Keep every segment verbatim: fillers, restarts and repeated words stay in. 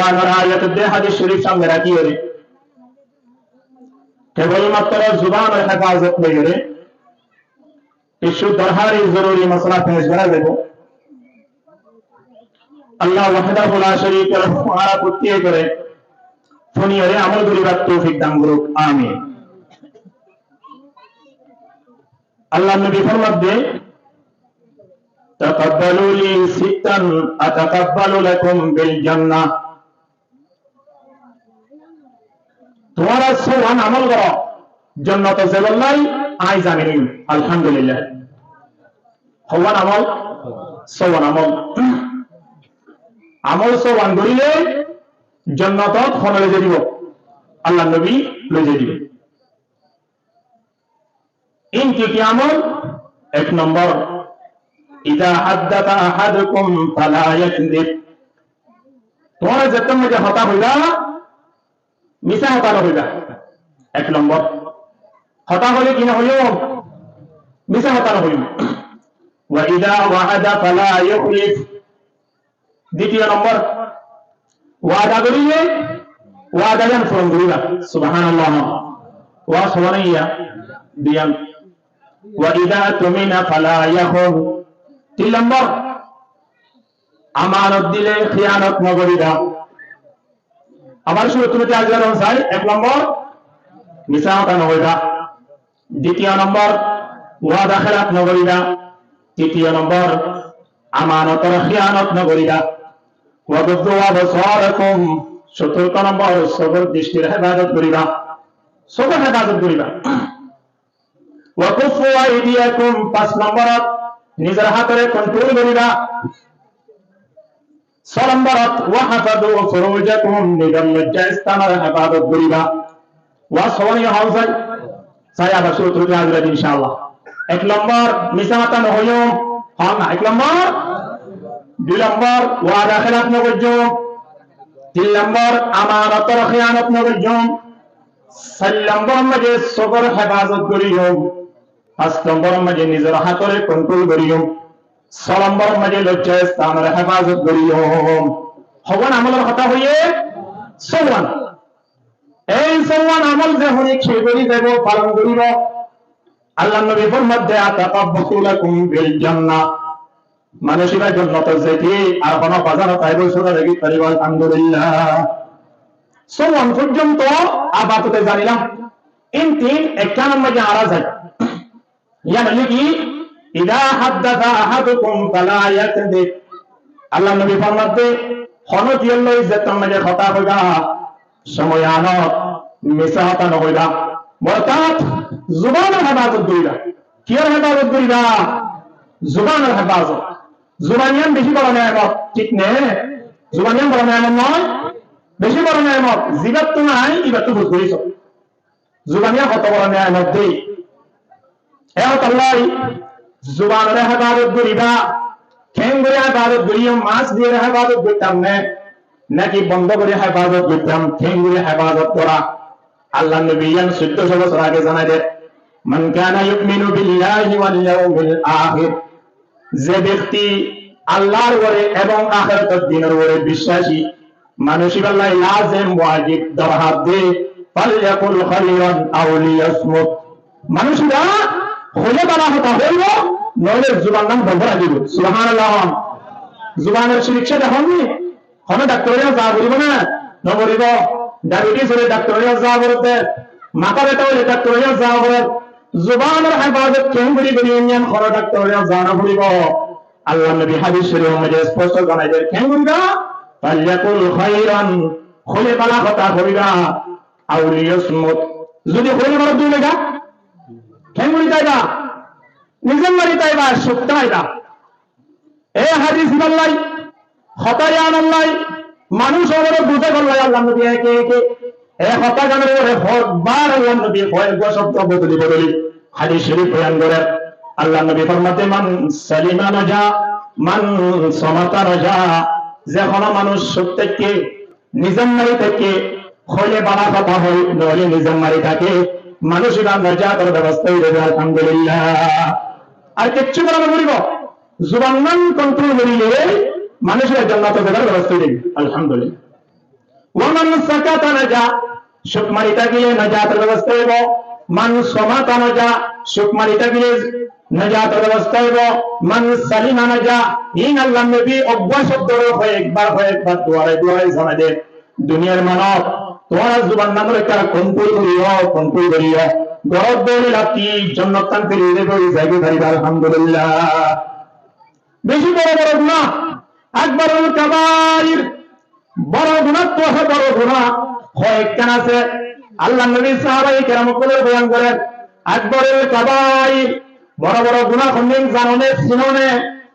Kuranor ayat de, hadis shorif samne rakíyore, kebol matro zubanor hefazot loiyore kessú dorhari zoruri masala fec gora zaibo. Allah wahdahu la sharika lahu añára fottiyekore fúniyore amol goribar toufik dan gorouk. Amin. Allar nobi formadde, "Taqabbalu li sittan ataqabbalu lakum bil jannah." Tuáñra sówan amol goró, jonnot zaibolla añí zamin óiyum. Alhamdulillah. Sówan amol, sówan amol. Amol sówan goríle jonnotot hone loi zai dibo? Allar nobi loi zai dibo. Ín ki ki amol? Ek nombor, "Iza haddasa ahadukum fala yakzib." Tuáñra zettót maze hotá hoiba, misá hotá no hoiba. Ek nombor, hotá hoile ki no hoiyum? Misá hotá no hoiyum. "Wa iza wa'ada fala yukhlif." Ditiyo nombor, wada goríle wada yián furon goriba. Subhanallah. Wa subhanallah. Diyan. "Wa iza tumina fala yakhun." Tin nombor, amanot dile hiyanot no goriba. Abar cúru tumi te aijja sai, ek nombor, misá hotá no hoiba. Ditiyo nombor, wada hélaf no goriba. Titiyo nombor, amanotor hiyanot no goriba. Wa guddu absarakum, sóttorko nombor, sókor drishtir hefazot goriba. Sókor hefazot goriba. Wa kuffu aidiyakum, fañs nomborot, nizor hátore kontrol goriba. Só nomborot, "Wahfazu furujakum", nizor lojja stánor hefazot goriba. Wa sówan hon sai, sai abar cúru tumi te aijja, inshallah. Ek nombor, misá hotá no hoiyum, hon na, ek nombor. Dui nombor, wada hélaf no goijjum. Tin nombor, amanotor hiyanot no goijjum. Sair nombor maze sókor hefazot goijjum. Fañs nombor maze nizor hátore kontrol goijjum. Só nombor maze lojja stánor hefazot goijjum. Hogán amolor hotá hoiye sówan. Ei sówan amol ze hone ki gori zaibo, falon goribo, Allar nobi formadde, "Ataqabbalu lakum bil jannah." Manúic iba jonnotot zaite ar hono bazar no taibo, sóra regi taibo, alhamdulillah. Sówan forzonto apatoto zanilam. Ín tin ekkán maze ara zai. Yián óilde ki, "Iza haddasa ahadukum fala yakzib." Allar nobi formadde, hono diyar loi zettót maze hotá hoiba, somoy anot misá hotá no hoiba. Ortát zubanor hefazot goriba. Kiyór hefazot goriba? Zubanor hefazot. Zuban yián beci boro niyamot, thík né? Zuban yián boro niyamot noó? Beci boro niyamot. Zibattú nai, ibattú buz goriso. Zuban yián hoto boro niyamot de. E hotálla zubanore hefazot goriba. Keéngori hefazot goriyum? Mas diyore hefazot goittam né, naki bondo gori hefazot goittam? Keéngori hefazot gora? Allar nobi yián sóiddo cót bosór age zanai de, "Man kana yu'minu billahi wal yawmil akhir." Ze bekti Allar uore ebong ahérator dinor uore biccaci manúic ibar lai lazem, wajib, dorhar de, "Falyakul khairan aw liyasmut." Manúic iba hoile bála hotá hoibo, noóile zuban gán bondo rakibo. Subhanallah. Zubanor cikiccá dekón ni? Hono daktor or yá za foribo né? No foribo. Diabetes óile daktor or yá za foribo. Matá beta óile daktor or yá za foribo. Zubanor hefazot keéngori goribo, yián hono daktor or yá za no foribo. Allar nobi hadis córif or maze sposto zanai der, keéngori goriba? "Falyakul khairan", hoile bála hotá hoiba, "aw liyasmut", zodi hoile bála dui lega, keéngori taiba? Nize mari taiba, cúk taiba. E hadis ibár lai, hotá yián or lai, manúic ókkole buzái bolla Allar nobi eke eke e hotá gánor uore hoekbar Allar nobi hoekbar cobdo bodoli bodoli hadis córif boyan gorer. Allar nobi formadde, "Man salima naja, man samata naja." Ze hono manúic cúk táke, nize mari táke, hoile bála hotá hoi, noóile nize mari táke, manúic ibar najator bebosta ói zaibo, alhamdulillah. Ar kiccú gora no foribo. Zuban gán kontrol gorile manúic ibar jonnotot zaibar bebosta ói zaibo, alhamdulillah. Wa man sakata naja, cúp mari tákile najator bebosta óibo. Man somata naja, cúp mari tákile najator bebosta óibo. Man salima naja, iín Allar nobi uggwá cobdore hoekbar hoekbar duare duare zanai de. Duniyar manob, tuáñra zuban nanor ekká kontrol goríyo, kontrol goríyo. Gorot boile laf ki, jonnot tán firi zaibo, zaibo fariba, alhamdulillah. Beci boro boro guná, akbarul kabair, boro gunáttú boro guná hoekkán asé. Allar nobi sahabaye keram ókkolore boyan gorer, akbarul kabair, boro boro guná honnín zanone, sinone?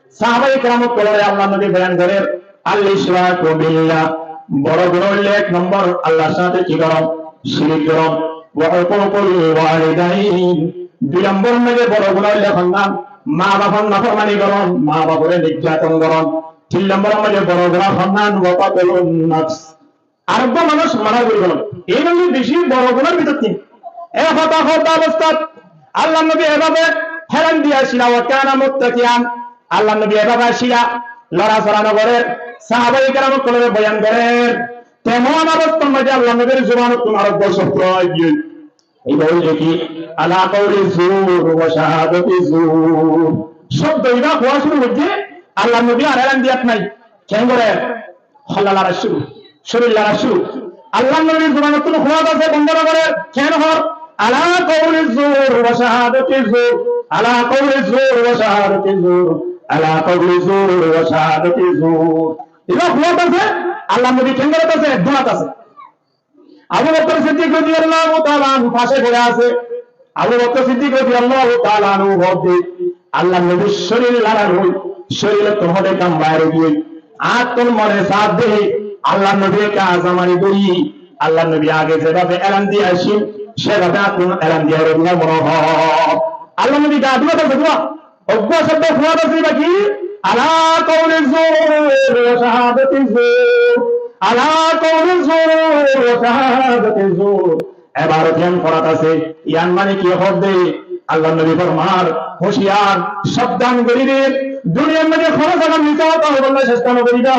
Sahabaye keram ókkolore Allar nobi boyan gorer, al ishraku billah, boro guná óilde ek nombor Allar sáñte ki goron? Cirik goron. Wa uququl walidain, dui nombor maze boro guná óilde honnán? Maa bafor naformani goron, maa bafore nirjaton goron. Tin nombor maze boro guná honnán? Wa qatlun nafs. Ar uggwá manúc mara gori goron. Ei óilde beci boro gunar bútottu. E hotá hoódde obostát Allar nobi ebabe helan diya cíla, wa kana muttakian. Allar nobi ebabe cíla, lorasora no gorer. Sahabaye keram ókkolore boyan gorer, temon obostár maze Allar nobir zubanottún ar uggwá cobdo aiyé. Iba óilde ki? Ala qawli zur wa shahadati zur. Cobdo iba hoó cúru óiye, Allar nobi ar elan diyat nai. Keén gorer? Holla lara cúru, córir lara cúru. Allar nobir zubanottún hoó asé, bondo no gorer. Keén hoór? Ala qawli zur wa shahadati zur, ala qawli zur wa shahadati zur, ala qawli zur wa shahadati zur. Iba hoó asé, Allar nobi keén gorer asé, duniyat asé. Abu Bakr Siddik radiyallahu taala anhu face fore asé. Abu Bakr Siddik radiyallahu taala anhu hoódde, Allar nobir córir lara loi, córirottún hoódde gam bair ói giyói. Añáttún mone saádde, Allar nobi ekká zamani dóri, Allar nobi age zebabe elan diya accíl, sebabe añáttún elan diya óibo mone hoó. Allar nobi gaa dúa dóre dúa. Uggwá cobdo fuwat asé, iba ki? Ala qawli zur wa shahadati zur. Ala qawli zur wa shahadati zur. Ebarot yián forat asé, yián mane ki hoódde? Allar nobi formar, huciyar, sabdan gorí de, duniyar maze hono zagat misá hotá hoibolla cesta no goriba,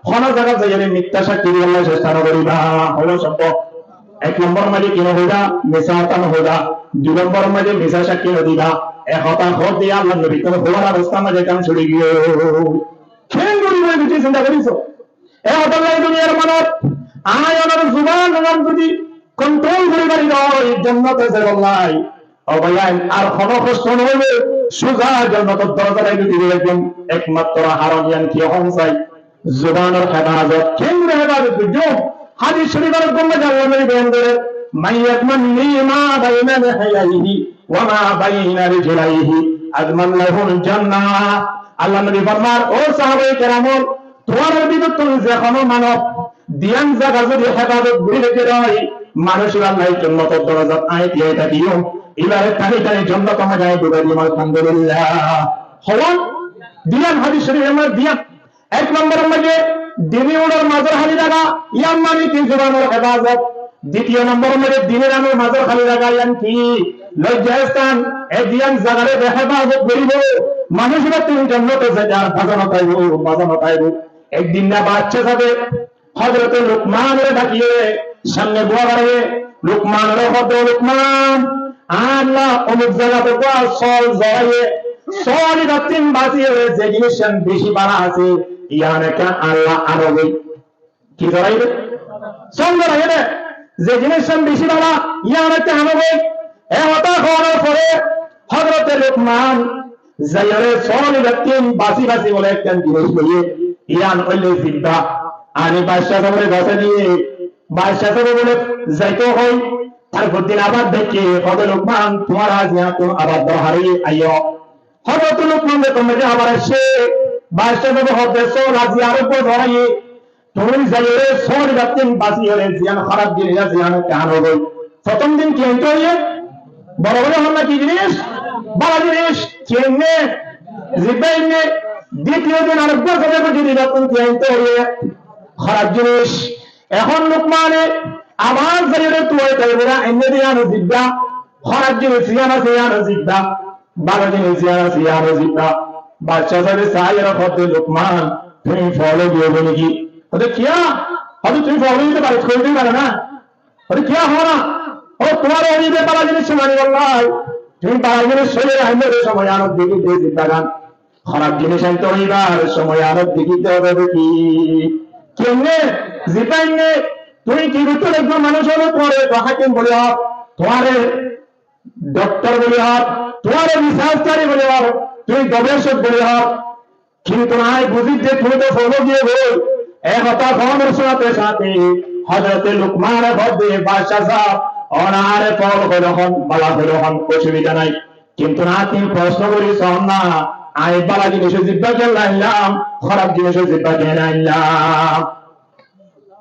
hono zagat zaiyóre mithá sakki dibolla cesta no goriba. Hoibo cobdo. Ek nombor maze ki no hoiba? Misá hotá no hoiba. Dui nombor maze misá sakki no diba. E hotá hoódde Allar nobi ttún hoór obostár maze kam cúri giyói. Keén goribo, beci sinta gorí so. E hotá lla duniyar manob, añí onor zuban añár zodi kontrol gori fari de ói, jonnot zaibolla. Ó bái, añár ar hono hosto no óibo, suza jonnotor dorza lla lukí dibo. Ekmatro haron yián ki hon sai? Zubanor hefazot. Keéngori hefazot goijjum? Hadis corifor maze Allar nobi boyan gorer, "Man yadman li ma bayna lihiyaihi wa ma bayna rijlaihi, adman lahul jannah." Allar nobi formar, "Ó sahabaye keram, tuáñrar bútottún ze hono manob diyan zaga zodi hefazot gori raikké de ói, manúic ibár lla jonnotor dorozat añí tiyai tákiyum, ibáre tani tani jonnotor maze añí dugai diyum, alhamdulillah." Hoón diyan? Hadis corifor maze diyan. Ek nombor maze dini uñçor mazor háli raká, yián mane ki? Zubanor hefazot. Ditiyo nombor maze dini uñçor mazor háli raká, yián ki? Lojja stán. E diyan zagare ze hefazot goribo, manúic ibáttún jonnot zaite ar baza no táibo, baza no táibo. Ek din na bacca sábe Hozrote Lukmanore dakiye, samne bua baraye, Lukmanore hoó de, "Lukman, añálla omuk zagat uggwá sóol zoraiye, sóol ibattún basi óile ze jinis yián beci bála asé, yián ekká añálla anogói." Ki zoraiye? Sóol zoraiye de, ze jinis yián beci bála, yián ekká anogói. E hotá hoónor fore Hozrote Lukman zaiyóre sóol ibattún basi basi bóle ekkán jinis loiye, yián óilde zibba. Ani bacca sábore gosá diye, bacca sábe bóle zaito hoi, tarfor din abar daikke, hoó de, "Lukman, tuáñra aijja añáttun abar dorhare aiyó." Hozrote Lukman de tomar de abar aiccé, bacca sábe hoó de, "Sóol aijja arekkán zoraiye, tuñí zaiyóre sóol ibattún basi óile ziyán hóraf jinis asé, yián ekká anogói." Fottom din ki ainto hoiye? Boro boro honna ki jinis? Bála jinis. Ki ainne? Zibba ainne. Ditiyo din arekkán sábe hoó de, "Ibattún ki ainto hoiye?" Hóraf jinis. Ehón Lukmane abar zaiyóre tuwai taibora ainne de yián zibba. Hóraf jinis yián asé, yián zibba. Bála jinis yián asé, yián zibba. Bacca sábe saiyóre hoó de, "Lukman, tuñí fool ói giyó niki?" Hoó de, "Kiyá?" Hoóde, tuñí fóola dito faro, fóola dito faro na? Hoóde, kiyá hoó na? Ó, tuáñre hoóde bála jinis mani bolla. Tuñí bála jinis hoile aññí de somoi anot deki de zibbagan. Hóraf jinis aññí de ibar somoi anot deki de óibo ki? Kiyólla? Zibba aññí, tuñí ki goitto lagibó? Manúic ókkole tuáñre to hákim buli hoó, tuáñre doktor buli hoó, tuáñre risarskári buli hoó, tuñí gobesok buli hoó. Kintu añí buzí de tuñí to fóola giyé goi. E hotá hoónor sáte sáte Hozrote Lukmane hoódde, Bacca sáb, onáre fol hoile hoón, bála hoile hoón, osubida nái. Kintu añí tuñí fosno gorí soón na, añí bála jinisor zibba kiyólla ainlam, hóraf jinisor zibba kiyólla ainlam.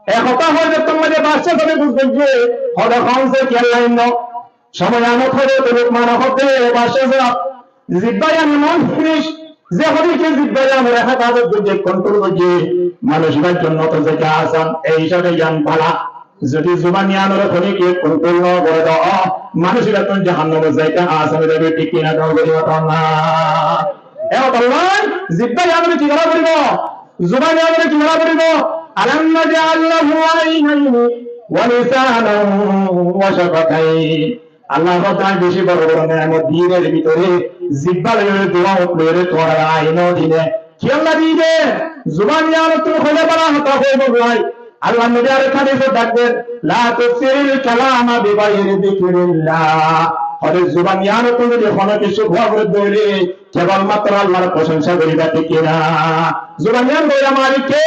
E hotá hoóde tómare bacca sábe buzí faijje, hoóde hoón ze kiyólla ainno. Somoi anot Hozrote Lukmane hoódde, bacca sáb, zibba yián emon jinis, ze hoóde ki zibba yián ore hefazot goijje, kontrol goijje, manúic ibar zonno to zeçé asan, ei hísabe yián bála. Zodi zuban yián ore honikka kontrol no gore de, manúic ibar tún jahannamot zaito asan ói zaibo, thík ki na? Dol gori hotá na. E hotá loi zibba yián ore ki gora foribo? Zuban yián ore ki gora foribo? ألم نجعل له عينين ولسانا وشفتين. Allah hoódde, añí beci boro boro neemot diyí de, bútore zibba loi, duwa loi, tuáñre ain o diyí de. Kiyólla diyí de? Zuban yián ottún hoile bála hotá hoibo bái. Allar nobi arek hadisot dak der, لا تكثر الكلام بغير ذكر الله. Hoóde zuban yián ottún zodi hono kessú hoó goijjó de óile, kebol matro Allar prosonsa goriba, thík ki na? Zuban yián goilla malik ke?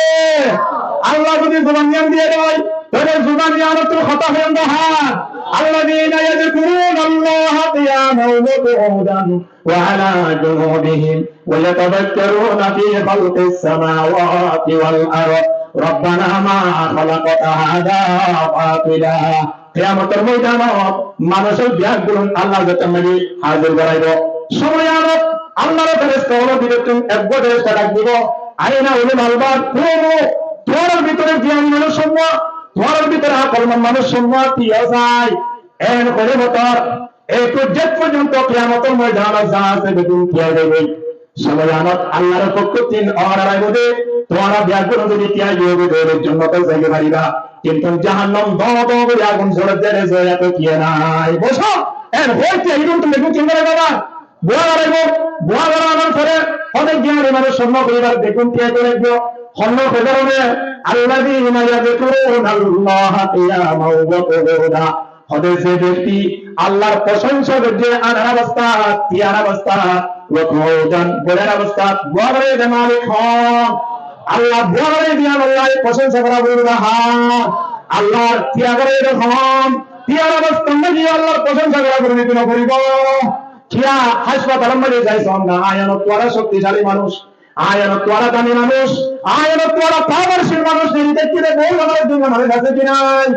Allah zodi zuban yián diyé de ói, tóile zuban yián ottún hotá hoiyon de hár? الذين يذكرون الله قياما وقعودا وعلى جنوبهم ويتفكرون في خلق السماوات والأرض ربنا ما خلقت هذا باطلا. Kiyamotor moidanot manúic beggún Allar zéte mani házir goraibo. Somoi anot Allar feresta ókkol bútottu ekgwá feresta dak dibo, أين أولو الألباب؟ قوموا. Tuáñrar bútore giyani manúic cúno, tuáñrar bútore akolmon manúic cúno, tiyó sai. En hoile motor, ei to zet forzonto kiyamotor moidanot za asé, beggún tiyai zaibo. Somoi anot Allar fokkóttu onárar aibó de, tuáñra beggún zodi tiyai zaiyo de óile jonnotot zaito fariba. Kintu jahannam do do gori agun zolede de, zaiya to kiyé nai. Buzó? En hoite idun tumi beggún ki gora baba? Bua goraibo, bua gora abar fore, hoóde giyani manúic cúno hoibar beggún tiyai zaibo. Honno hoibar de, الذين يذكرون الله قياما وقعودا. Hoóde ze bekti Allar prosonsa goijje, añçar obostát, tiyar obostát, وقعودا, boiyar obostát, bua gorí de malik hon? Allah bua gorí de, Allah prosonsa gora foribo de hon? Allah tiya gorí de hon? Tiyar obostát maze Allar prosonsa gora foribo de no foribo? Kiya haspatalor maze zai soón na, ayanot tuáñra cokticali manúic. Ayanot tuáñra dami manúic, ayanot tuáñra powerful manúic, niri dekí de bou añárar duniya manúic asé ki nai?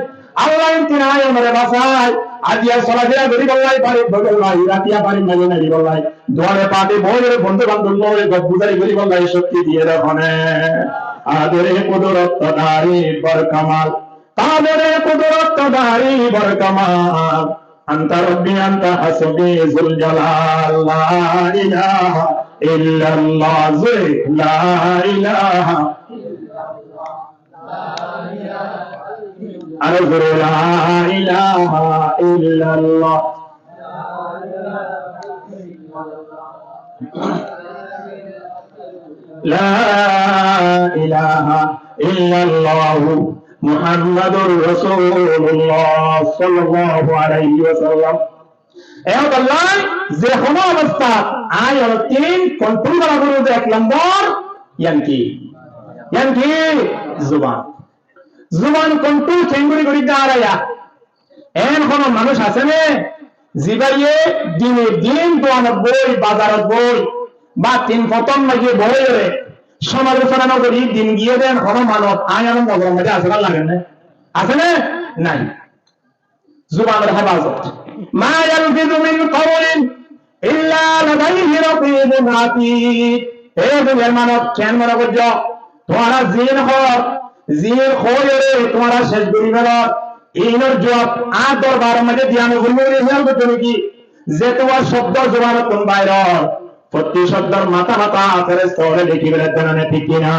Allah in tin ayan ore basai, aijja solafira goribolla, bari boibolla, ratiya bari maze maze goribolla, duare fati boiyore bondú bandob loi gop guzari goribolla cokti diye de hone. Adore kudrot dari bar kamal, adore kudrot dari bar kamal. أنت ربي أنت حسبي ذو الجلال. لا إله إلا الله. لا إله إلا الله. أنا أقول لا إله إلا الله. لا إله إلا الله محمد رسول الله صلى الله عليه وسلم. E Allah, ze hono obostát añí onottún kontrol gora foribo de ek lombor, yián ki? Yián ki? Zuban. Zuban kontrol keéngori gori de añára? En hono manúic asé né, zibaye dine din doganot boi, bazarot boi, ba tin fotor maze boiyore somalochona no gori din giyé de en hono manúic añárar nozoror maze asé né, lage né? Asé né? Nai. Zubanor hefazot. ما يلفظ من قول إلا لديه رقيب عتيد. E duniyar manúic, keén mone goijjó? Tuáñra ziín hoór, ziín hoóiyore tuáñra cec gori felor, iínor juab añár dorbaror maze diya no foribo buli héyal goijjó né ki? Zetuwa cobdo zubanottún bair ór, fottí cobdor matá matá feresta ókkole lekí félai de né, thík ki na?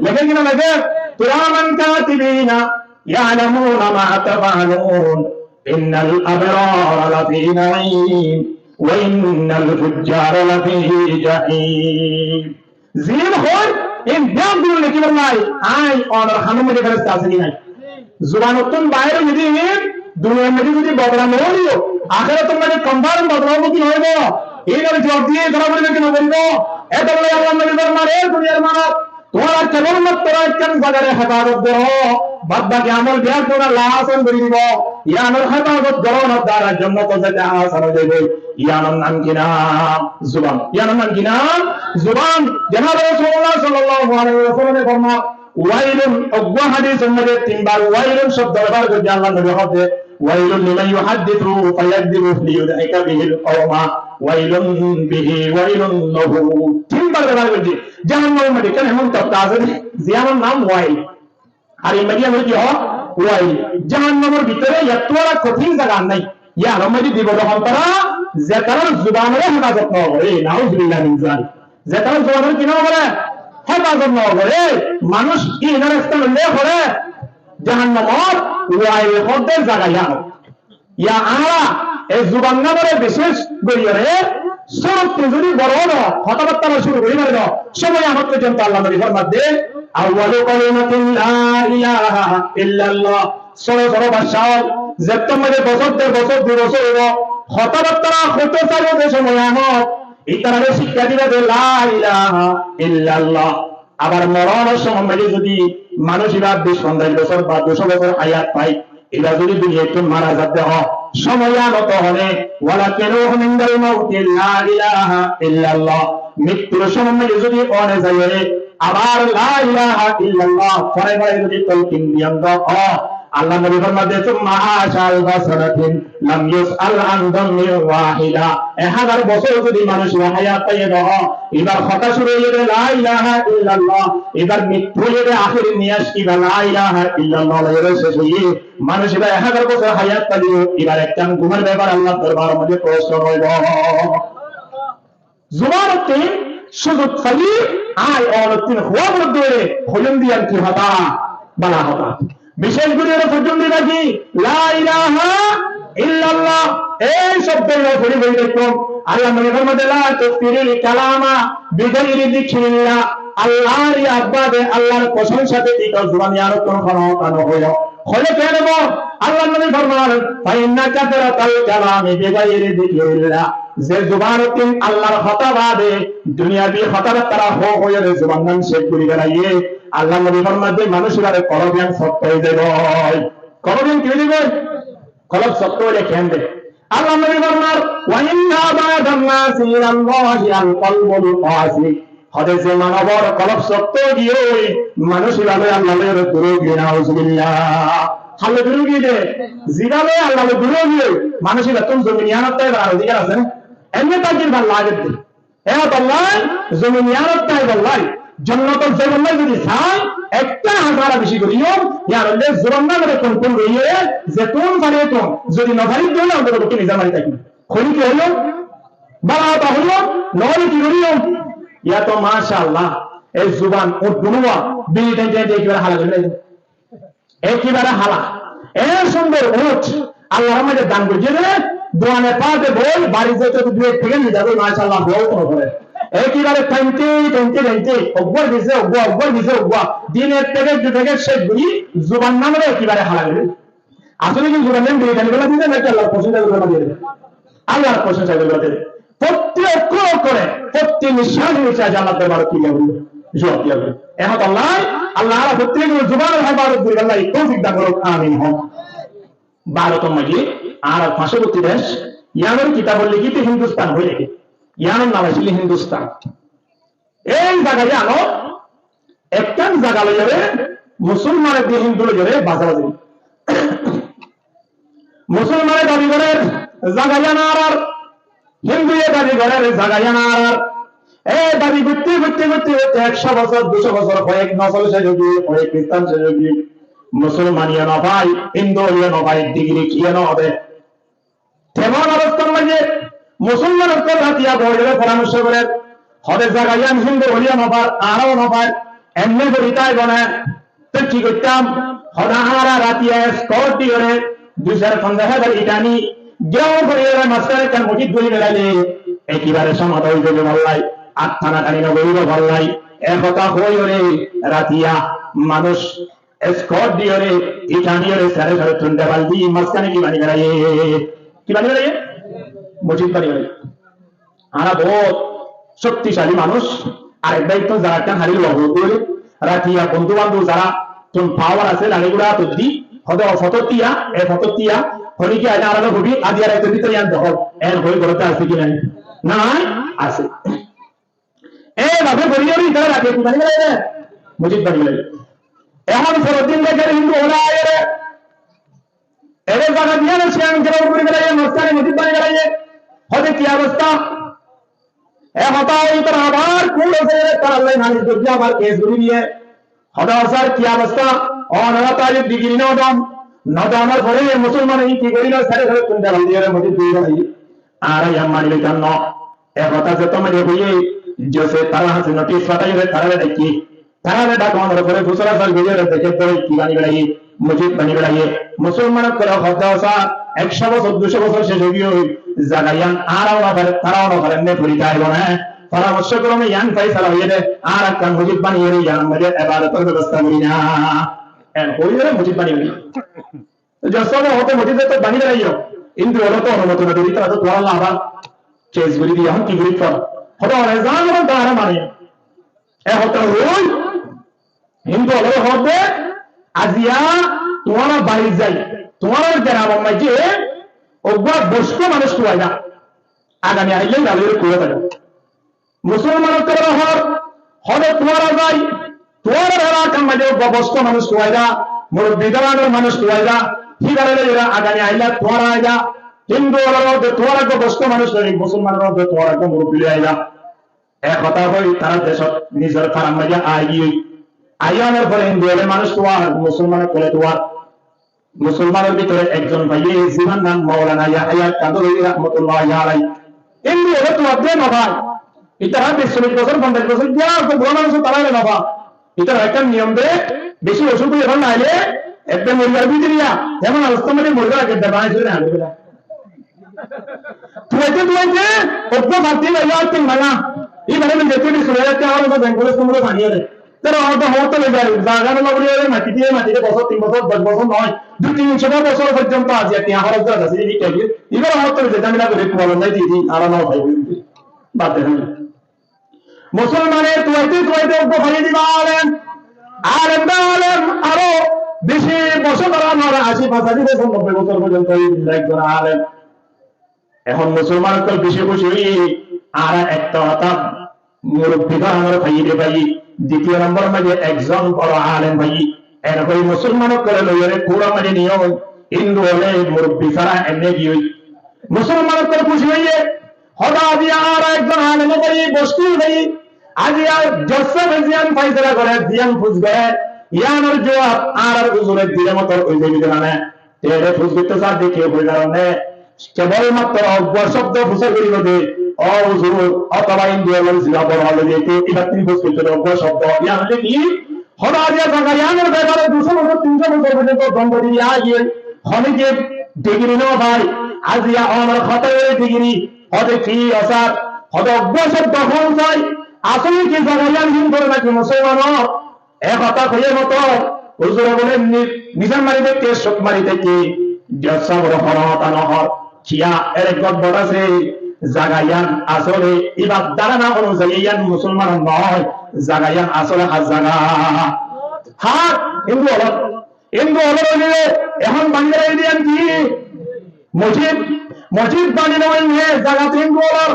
Leké ki no leké? كراما كاتبين يعلمون ما تفعلون. إن الأبرار لفي نعيم وإن الفجار لفي جحيم. Ziín hoór, iín beggún lekíbar lai, aññí onor hanor maze feresta asé ki nái? Zubanottún bair óiye de iín, duniyar maze zodi bodnam óileyo, ahérator maze confirm bodnam óibo ki no óibo? Iínor juab diye dóra foribo ki no foribo? Etolla Allar nobi formar, "E duniyar manob, tuáñra kebol matro ekkán zagare hefazot goró, bad baki amol beggún Allah asan gorí dibo. Yíanor hefazot gorónor duara jonnot zaita asan ói zaibo." Yíanor nam ki nam? Zuban. Yíanor nam ki nam? Zuban. Jonabe Rosulullah sallallahu alaihi wasallame formar, wailun, uggwá hadisor maze tinbar wailun cobdo bebohar goijje Allar nobi, hoór de, "ويل لمن يحدث فيكذب ليضحك به القوم، ويل به، ويل له." Tinbar bebohar goijje. Jahannamor maze ekkán emon tobka asé de, ziyánor nam wail. Ar India maze ki hoó? Wail. Jahannamor bútore yíattú ar kothin zaga nái. Yíanor maze dibo de hontara, ze tarár zubanore hefazot no goré. Nauzubillah min zalik. Ze tarár zubanore ki no goré? Hefazot no goré. Manúic iínor están óile hoilé jahannamot wail hoódde zaga yíanot. Yá añára e zuban namore bicéc goríyore, cúruttu zodi boro no, hotábattá cúru gorí fari no, cómoi yíanot foijjonto Allar nobi formar de, "أول كلمة لا إله إلا الله." Sóro sóro bacca ókkol, zettót maze bosór der bosór dui bosór óibo, hotábattá hoito saiyó de cómoi yíanot, ítarare cíkka diba de la ilaha illallah. Abar moronor cómoi maze zodi manúic iba bic fonzaic bosór ba ducó bosór hayat fai, iba zodi duniyattún mara za de hoó, cómoi yíanot hoó ne, "وَلَقِّنُوهُمْ عِنْدَ الْمَوْتِ لَا إِلَٰهَ إِلَّا اللَّهُ." Mittur cómoi maze zodi one zaiyore, abar la ilaha illallah fore fore zodi tolkin diyan de hoó, Allar nobi formar de, "ثُمَّ عَاشَ أَلْفَ سَنَةٍ لَمْ يُسْأَلْ عَنْ ذَنْبٍ وَاحِدَةٍ." Ek házar bosór zodi manúic iba hayat faiye de hoó, ibar hotá cúru óiye de la ilaha illallah, ibar mittu óiye de ahéri niyas iba la ilaha illallah loiyore céc óiye. Manúic iba ek házar bosór hayat faileyo ibar ekkán gumor bepar Allar dorbaror maze foóila no óibo. Zubanottún cúzuk faile aññí onottún hoór dóre hoilum de yián ki hotá, bála hotá. Bicéc gorí ore foijjonto baki la ilaha illallah. Ei cobdo iba fori fori dekón. Allar nobi formar de, "لا تكثروا الكلام بغير ذكر الله." Allar yad bade, Allar prosongsa de ito zuban yíanottún hono hotá no hoiyo. Hoile kiyá óibo? Allar nobi formar, "فإن كثرة الكلام بغير ذكر الله." Ze zubanottún Allar hotá bade duniyabi hotábattá hoó hoiyore zuban gán céc gorí félaiye, Allar nobi formar de manúic ibár kolb yián sokto ói zaibo. Kolb yián ki ói zaibo? Kolb sokto óile kiyán de? Allar nobi formar, "وإن أبغض الناس إلى الله القلب القاسي." Hoó de ze manobor kolb sokto ói giyói, manúic ibá loi Alla loi dur ói giyói, nauzubillah. Halla dur ói giyói de, zibá loi Alla loi dur ói giyói, manúic ibáttún zomin yíanot táibar ar odikar asé né? Enne tákir bála lage de. E hotá lla, zomin yíanot táibar lla, jonnotot zaibar lla zodi sai, ekkán hotá añára beci goríyum, yían óilde zuban namore kontrol goríyore, zetún fari tún, zodi no fari de óile ontoto pokhe nizor maze táki. Hoilé ki óiyo? Bála hotá hoiyo, no hoilé ki goríyo? Yá to macállah, e zuban uñth gunúa, biri tainté tainté ekebare hala gorí félaiye. Ekebare hala. E cúndor uñth, Allar maze dan goijjé de, duane fade boi, bari zaito dui ek pekej nizagói, macállah, boi kono gore. Ekebare tainté tainté tainté, uggwar fisé uggwa, uggwar fisé uggwa, din ek pekej dui pekej céc gorí, zuban namore ekebare hala gorí. Asóle ki zuban biri tani félai diyé naki Allar prosongsa goríbar diyé? Allar prosongsa goríbar diyé. Fottí okkore okkore, fottí niccáce niccáce Allar dorbarot ki diya foribo? Zuab diya foribo. E hotá lla, Allah añára fottí zubanor hefazot goríbar lla toufik dan gorouk, amin houk. Bárotor maze añárar fañsóbottí dec, yíanor kitabot lekíye de Hindustan hoói de, yíanor nam asíl Hindustan. Ei zaga yíanot ekkán zaga loiyóre musolmane de hindu loiyóre bazabazi. Musolmane dabi gorer zaga yían añárar, hinduye dabi gorer zaga yían añárar. E dabi goitte goitte goitte goitte ekcó bosór, duicó bosór, hoyek nosol céc ói giyé, hoyek kristan céc ói giyé. Musolmaniye no fai, hinduye no fai, digiri kiye no de. Temon obostár maze musolman ókkol ratiya boitóre foramorco gorer, hoó de zaga yían hindu óileyo no far, añárayo no far, enne gori táibo né. Te ki goittám? Hoó de añára ratiya eskort diyóre dui sar fonzaic házar ita aní, gíraun goríyóre mazkáne ekkán mosjid gorí felaile ekebare somada ói zaibo bálla, ar tanatani no goríbo bálla. E hotá hoiyóre ratiya manúic eskort diyóre, ita diyóre, sare sare tunda baldi mazkáne ki bani félaiye? Ki bani félaiye? Mosjid bani félaiye. Añára bout cokticali manúic, arek bái to zara ekkán hári logo goi, ratiya bondú bandú zara tun pawar asé, lari gura átot di, hoó de o fotót tiya, e fotót tiya, honi ki aile añára loi hobi, aijja raitor bútore yián dehó, en hoi górot asé ki nai? Nai, asé. E bábe gorí gorí itará ratiya ki bani félaiye? Mosjid bani félaiye. Ehón forór din dekír Hindu ókkole aiyóre, ere zaga diyóre siyan gíraun gorí félaiye, mazkáne mosjid bani félaiye. Hoó de ki obosta? E hotá hoiyóre abar kuwrt asé, tará loi nalis goijjé, abar kes gorí diyé. Hoó de sar, ki obosta? Onora taile digiri no don, no donor fore musolmane ki gorílo, sare sare tunda baldi diyóre mosjid gorí félaiye. Añára yián mani loitam no. E hotá zetó mani hoiyé, jese tará hañsé notis fataiyóre tarare daikké. Tarare dakónor fore fusora sar goijjé, deké de ki bani félaiye? Mosjid bani félaiye. Musolman ókkole hoó de sar, ekcó bosór, duicó bosór cec ói giyói, zaga yián añára no fare, tará no fare, ne fori táibo né. Foramorco krome yián faisala óiye de, añára ekkán mosjid baniyóre yián maze ebadotor bebosta gorí na. En hoiyóre mosjid bani félaiye. Jossabe hoó de mosjid to bani félaiyo, Hindu ókkole to onumoti no diyé, tará to tuáñra laba kes gorí diyé, ehón ki gorí faro? Hoó de ore zan tará mani. E hotá hoi, Hindu ókkole hoó de, aijja tuáñra bari zai, tuáñra geramor maze uggwá boisko manúic tuwaiba, agami aile lali kuwá táibo. Musolman ókkole hoó, hoó de tuáñra zai, tuáñrar elakar maze uggwá boisko manúic tuwaiba, murubbi doronor manúic tuwaiba, híbare loiyóre agami aile tuáñra aiba. Hindu ókkole hoó de tuáñra uggwá boisko manúic loi, musolman ókkole hoó de tuáñra uggwá murubbi loi aiba. E hotá hoi tará decót nizor farar maze aigiyói. Aiyónor fore Hindu ókkole manúic tuwar, musolman ókkole tuwar. Musolmanor bútore ekzon faiyé, zibár nam Moulana Yahya Kaduri rahmatullahi alaihi. Hindu ókkole tuwar de no fai. Itará bic sollic bosór, fonzaic bosór, gura manúic tará no fai. Itará ekkán niyom de, beci ocúk ói ehón aile, ekdom moribar bútore ya, ehón obostá maze moribar age de banai sóri aine de. Tuwaite tuwaite uggwá fatti laiya, attún laiya. Ibare min dekte bic sollic házar tiañ hóros asé, bank balance tumare bani ore. Tará hoó de hoóñtte loi zai, zaga no loi ore, mati diye, mati diye, bosór tin bosór, doc bosór noó, dui tin cót bosór forzonto aijja tiañ hóros gora asé, ibare hoóñtte loi zai zamela gore, kuwalon nai di di, añára no fai. Bad de. Musolmane tuwaite tuwaite uggwá fari dibo alem. Alem de alem, aró beci bosór dóri, aró aci, fañsaci bosór, nobboi bosór forzonto ekzon alem. Ehón musolman ókkol beci kúci óiye, añára ekta hotá murubbi doronor faiyé de faiyé, ditiyo nombor maze ekzon boro alem faiyé. En hoi musolman ókkole loiyóre kuwar maze niyó, Hindu ókkole murubbi sára emne giyói. Musolman ókkol kúci óiye, hoó de aijja añára ekzon alem faiyé, boisko faiyé, aijja jossabe ziyán faisala gore, ziyán fus gore, yiánor juwab añárar uzure dile motor ói zaibo de mane. Te ere fus goitte sá de kiyé hoi faron né? Kebol matro uggwá cobdo fusar goribo de, "Ó huzur, otoba Hindu ókkol ziba boro óile de, te ibar tún fus goitte de uggwá cobdo." Yián óile ki? Hoó de aijja zaga yiánor bepare duicó bosór, tincó bosór forzonto dondo di aiyé. Hone ki digiri no fai? Aijja onor hotá ore digiri. Hoó de ki asar? Hoó de uggwá cobdo hoón sai. Asole ki zaga yián Hindur naki musolmanor? E hotá hoiyé moto, huzure bóle ni-, nizam mari táke, cók mari táke, jossabe hono hotá no hoór. Kiyá, ere gotbot asé, zaga yián asole ibar dárana onuzayi yián musolmanor noó, zaga yián asole har zaga. Har Hindu ókkol, Hindu ókkol óile ehón bani félaiye de yián ki? Mosjid, mosjid bani félaiye zaga Hindu ókkol.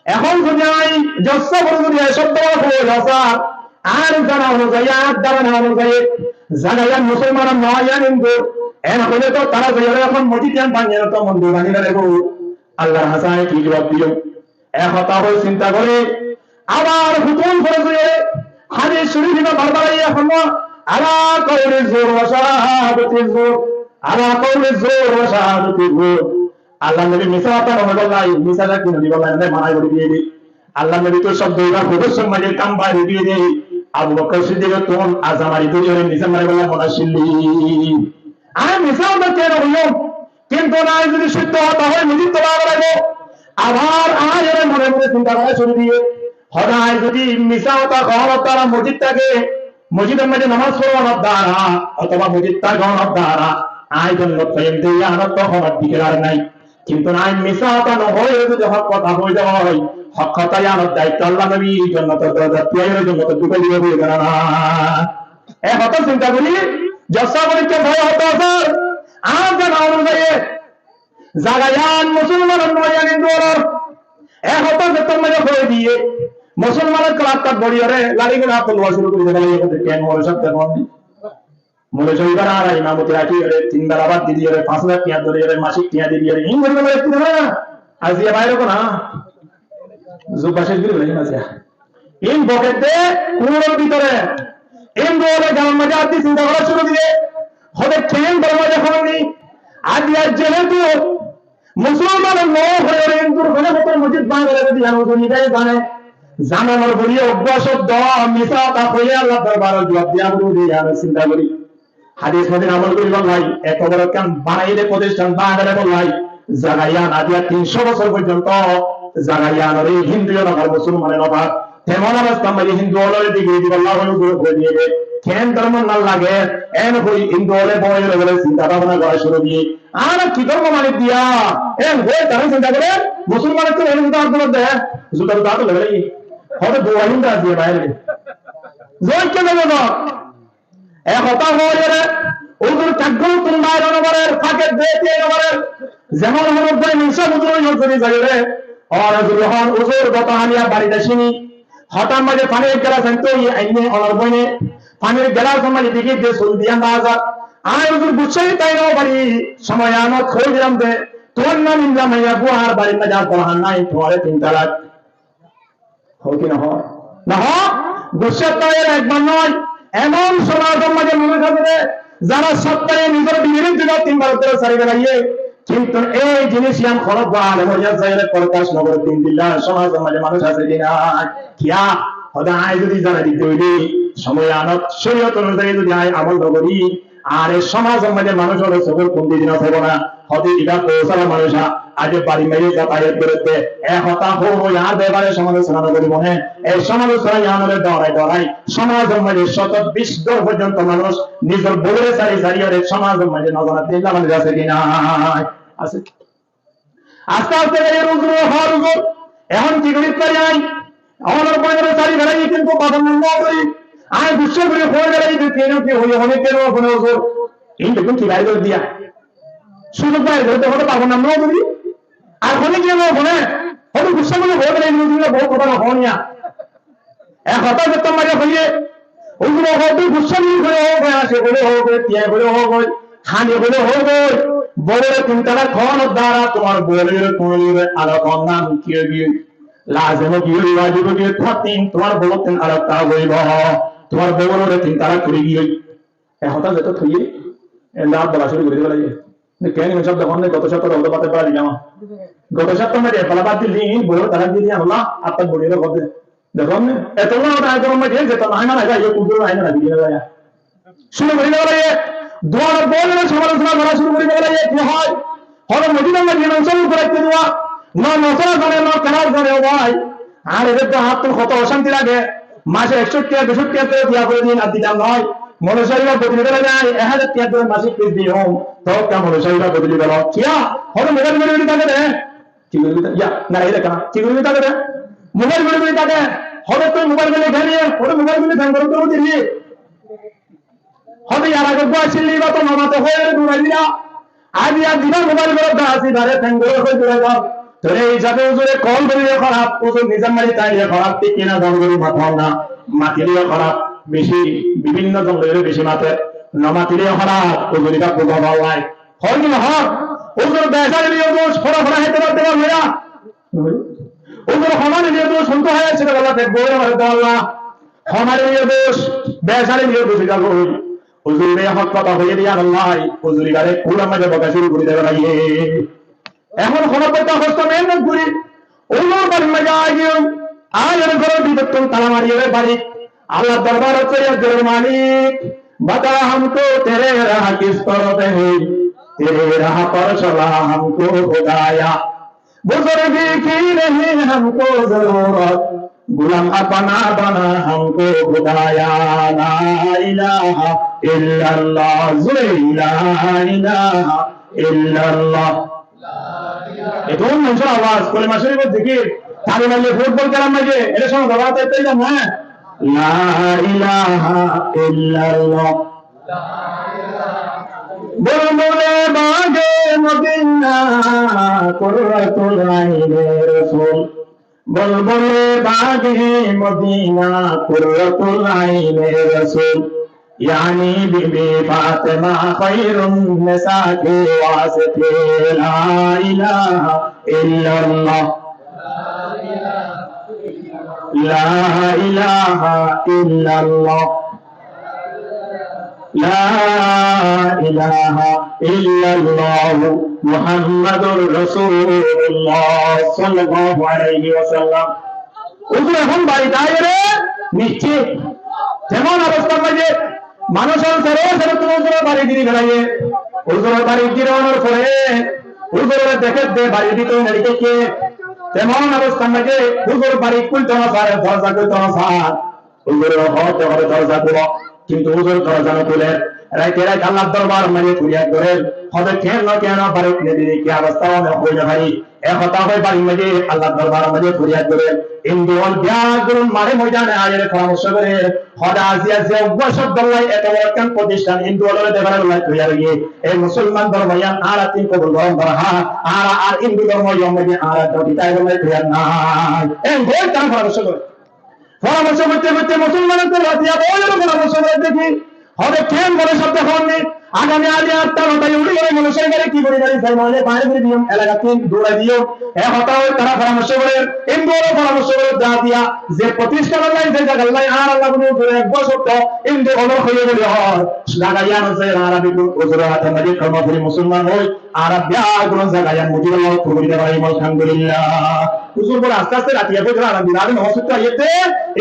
Ehón zodi añí jossabe zodi e cobdo hoi asar, añár zana onuzayi, añár dárana onuzayi, zaga yián musolmanor noó, yián Hindu. En hoile to tará zaiyóre ehón mosjid yián bani, en to mondir bani félaibo. Allar hañsé añí ki juwab diyum? E hotá hoi sinta gorí, abar hutun fore zaiyóre, hadis shorif iba barbar aiyé, "Ala qawli zur wa shahadati zur, ala qawli zur wa shahadati zur." Allar nobi misá hotá no hoibolla, misá sakki no dibolla, ende mana gorí diye de. Allar nobi to cobdo ibar hudud sommaje kam bair gorí diye de. Abu Bokkor Siddik ottún aza mari dóri ore misá mari bolla mone accíl. Añí misá hotá kiyá no hoiyum, kintu añí zodi sóitto hotá hoi, mosjid tola goraibo. Abar añí ore mone mone sinta gora cúru diyé, hoda añí zodi misá hotá hoónor duara mosjid táke, mosjidor maze nomaz foronor duara, otoba mosjid tákonor duara añí jonnot faiyum de, yián ottu honó dikil ar nai. Kintu añí misá hotá no hoi, zodi hók hotá hoi de hoi, hók hotá yiánor daitto Allah nobi jonnotor dorozat tiyar, jonnotot dukai dibo buli zana na. E hotá sinta gori, jolsa gorikká sai hotá asé, añár zana onuzai zaga yián musolmanor no, yián Hindu ólor. E hotá zettót maze hoi diye, musolmanor club ot bori ore lari gula hotá lowa cúru gori diye, bole, "Iye hotá ken mole sab de hon ni?" Mole sab ibá añára imamoti rakí ore, tin bela bát di di ore, fañs házar tiañ dóri ore, masik tiañ di di ore, in gori bole, tin házar. Aziya baire ko na, zubba cec gori bole, aziya. In boket de, kuñor bútore. Hindu óle ganor maze át di sinta gora cúru diye, hode ken dormo de hon ni? Aziya jehetu musolman no hoi ore Hindur hone hoto mosjid báñgi félaiye de yián zoni de zane. Zana no buli uggwá cobdo misá hotá hoile Allahr dorbarot juab diya foribo de yián sinta gori. Hadis motin amol goribar lai, eto boro ekkán banaiyé de protisthan báñgi félaibar lai, zaga yián aziya tin cót bosór foijjonto zaga yián ore Hindu ye no far, musolmane no far. Temon obostár maze Hindu ólore digiri dibar lai hoi diye de, ken dormo no lage, en hoi Hindu óle boi ore bole sinta bábona gora cúru diye. Añára ki dormo mani diya? En hoi tará sinta gore, musolmane to en zuta zuta de, zuta zuta to lage. Hoto dua Hindu aziya baire. Zoi ke lage no? E hotá hoór ore, uzur kaggútun bair no gorer, fake de tiañ no gorer. Zemon hono boi minsa uzur oi zodi zai ore, or uzur hon, "Uzur, goto haniya barit aiccíni, hotár maze fanir gelas ainto óiye, ainné onor boine fanir gelas or maze degi de sul diyan bazar. Añí uzur gussá tai no fari, somoy anot hoi dilam de, tuáñr nam indilla maiya fua añár barir maze ar dorhar nai, tuáñre tin talak." Hó ki no hó? No hó? Gussá to er ekbar noó, emon somajor maze manuc asé de, zara sottore nizor bibir dile tin bar dóri sari félaiye. Kintu ei jinis yián hono bála alem or zai ore prokash no gore, din dilla somajor maze manuc asé ki nai? Kiyá? Hoda añí zodi zanai dite óile, somoy anot, córiyot onuzai zodi añí amol no gori, ar e somajor maze manúcor sókor kun didin no táibo na. Hoto ibá bóut sara manúic aijjó bari maze zatayat gorer de, e hotá hoór añár befare somajot sara no goribo né? E somajot sara yián ore dorai dorai somajor maze cót bic gór foijjonto manúic nizor boure sari sari ore somajor maze no zanar dilla manúic asé ki nai? Asé. Aste aste gori uzur hoór, "Uzur, ehón ki gori fari añí? Onor boinore sari félaiye, kintu bafor nam no dóri. Añí gussá gori hoi félaiye de, kiyá ki hoiye, hone kiyá no hone uzur?" In dekún ki bair gori diya? Suzuk bair gori de, hone bafor nam no dóri. Ar hone kiyá no hone? Hone gussá gori hoi félaiye, uzur, bout hotá no hon ya. E hotá zettót maze hoiye, uzure hoó de, gussá gori hoile hoó goi, añci hoile hoó goi, tiañ hoile hoó goi, hani hoile hoó goi, boure tin talak hoónor duara tuáñr bou loi ore, tuñí loi ore alak hon na, ki ói giyói? Lazim ói giyói, wajib ói giyói, tar tin tuáñr bou tin alak táka óibo, tuáñr bou loi ore tin talak fori giyói. E hotá zettót hoiye, ende ar bola cúru gori dibo lage. Kiyá ni sab dekón ni, goto sopta de bát félai dilam. Goto sopta maze ek bela bát dili, bou talak dili, Allah, atta bori ore hoó de. Dekón ni? Etolla hotá añí gom faiyí, zeto nai na nai, iye kudur nai na nai, iye nai. Cúru gori dibo lage, duar boi loi somalosona gora cúru gori dibo lage, ki hoi? Hono mosjidor maze imam sáb uore ekka duwa, no mosala zane, no kelas zane, o bái. Ar eder to añáttu hoto ocánti lage, mase ekcó tiañ, duicó tiañ kore diya fore din, ar ditam noi. Moulovi sáb ibá bodoli félai nai, ek házar tiañ kore masik fis diyum, to ekka moulovi sáb ibá bodoli felo. Kiyá? Hono mobail gori gori táke de. Ki gori gori táke? Yá, na, ei dekó na. Ki gori gori táke de? Mobail gori gori táke. Hono tui mobail gori gori, hono mobail gori gori táke, gori gori táke. Hoto yar age uggwá accíl, ibá to no mate, hoói ore durai dila. Aijja diba mobail górot de asé, ibáre feng gori hoi durai dor. Tóile ei hísabe huzure kol gorile hóraf, huzur nizam mari táile hóraf, thík ki na? Zor gori maton na, matile hóraf, beci, bibinno zon loi beci mate, no matile hóraf, huzur ibá buza fallai. Hoi ki no hoi? Huzur besari liye dus, fora fora hete farte na. Huzur homari liye dus, huntu haya sira wala tek boi mare dalla. Homari liye dus, besari liye dus, ita hoi. Huzur re hok hotá hoiye de, ya Allah, huzur ibáre kular maze boka cúru gori dibo lage. Ehón hono beta hosto mehénnot gori, huzur barir maze aigiyum, aiyore góror bútottún tala mariyore barit, Allah dorbar ot foiyat gorer, Malik, bata hamko tere raah kis torof hai, tere raah par chala hamko Hudaya. Buzurgi ki nahi hamko zarurat, gulam apna bana hamko Hudaya. La ilaha illallah, zore la ilaha illallah. Etún manúcor awaz, kolima corif or zikir, tali maille futbol kelar maze, ere cóna dora tai tai na. La ilaha illallah. بلبل باغ مدینہ، قرۃ العین رسول۔ بلبل باغ مدینہ، قرۃ العین رسول۔ یعنی بی بی فاطمہ خیر النساء کے واسطے۔ لا الہ الا اللہ۔ لا الہ الا اللہ۔ لا الہ الا اللہ محمد رسول اللہ صلی اللہ علیہ وسلم۔ Huzur ehón barit aiyóre niccé, zemón obostár maze manúc ókkol sere sere tún huzur or bari giri félaiye. Huzur or bari giri ónor fore huzur ore deké de bari bútore neri deké. Zemón obostár maze huzur bari kúlto no fare, dorza kúlto no fare. Huzur ore hoó de hoó de dorza kúlo, kintu huzur dorza no kúle. Raite raite Allar dorbar maze foriyad gorer, hoó de kiyá no kiyá no bari neri de ki obosta óne hoi no fari. E hotá hoi barir maze, Allar dorbar maze foriyad gorer. Hindu ókkol biyaggún mare moidane aiyóre foramorco gorer. Hoó de aijja aijja uggwá cóbdolla eto boro ekkán protishtan Hindu ókkolore debar lla toiyar óiye. E musolman dormo yián añára tin kobul goron dórkar. Añára ar Hindu dormo yián maze añára dóti táibolla toiyar nai. Eén hoi tará foramorco gorer. Foramorco goitte goitte musolman ókkol ratiya boói ore foramorco gorer de ki, hoó de kiyá bole cóbdo hoónni, agami añí añár tala tala uri uri musolman ókkol ki gori fari, sai noóile baáre gori diyum, elakat tún durai diyum. E hotá hoi tará foramorco gorer, Hindu ókkol foramorco gorer, da diya, ze protishtan lla, ze zaga lla añára lla buli ufore ek bosór to Hindu ókkol hoiye buli hoór, zaga yián ot zai añára beggún huzur or hátor maze kolima fori musolman ói, añára biyaggún zaga yián mosjid ot gori de fari, alhamdulillah. Huzur bole aste aste ratiya fójor aram dile, aram dile, mosjid ot aiyéte,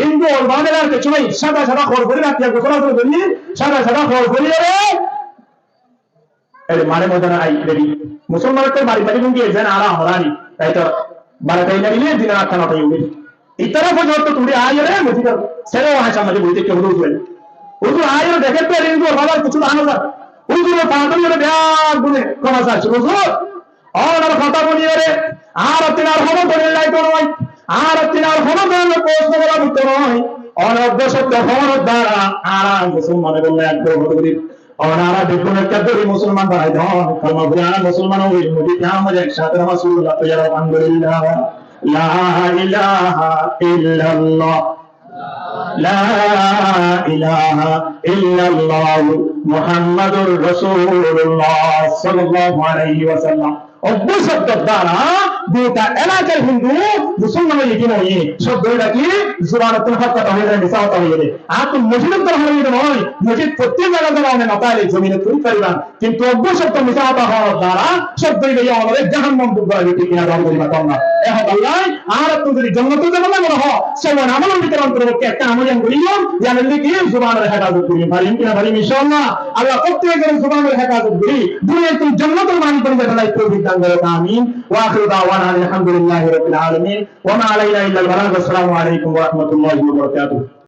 Hindu ókkol bade ar kessú nai, sada sada hór fori ratiya gusól asól gori, sada sada hór fori ore, ere mare moidane ai beri. Musolman ókkol bari bari gungi ezen ara horari, tai to bara tai na bile dina atta nota yuri. Itara fójor to tuli aiyóre mosjid ot, sere o hañsa maze boi táke huzur. Huzur aiyóre deké de Hindu ókkol babar kessú dahá no zar. Huzur or fáñdori ore biyaggúne koma sar, huzur, ónar hotá fúni ore, añárattún ar honó dóilla to no, añárattún ar honó dóilla prosno gora foribó to no. Óne uggwá cóbdo hoónor dara añára musolman ókkol ek dóilla ói giyói. Ónara beggún ekká dóri musolman banai don, kalima fori añára musolman ói, mosjid or maze ek sáte namaz fori toiyar, alhamdulillah. La ilaha illallah. لا إله إلا الله محمد رسول الله صلى الله عليه وسلم. Uggwá cóbdor dara duita elakar Hindu musolman óiye ki no óiye? Cóbdo óilde ki, zuban ottún hók hotá hoiye de, misá hotá hoiye de. Ar to mosjid or dara hoiye de no, mosjid fottí zaga zaga one no táile zomin ot fori fariba. Kintu uggwá cóbdo misá hotá hoónor dara cóbdo óilde yó onore jahannam duk goraibo, thík ki na? Dor goriba tonna. E hotá lla añárattún zodi jonnot ot zaibolla mone hoó, sówan amolor bútore ontorbhukto ekkán amol yián gorí lom, yián óilde ki zubanor hefazot gorí farim ki no farim, inshaAllah. Allah fottí ekzonor zubanor hefazot gorí duniyat tún jonnotor malik boni zaibolla toufik dan goró, amin. وآخر دعوانا أن الحمد لله رب العالمين. وما علينا إلا البلاغ. والسلام عليكم ورحمة الله وبركاته.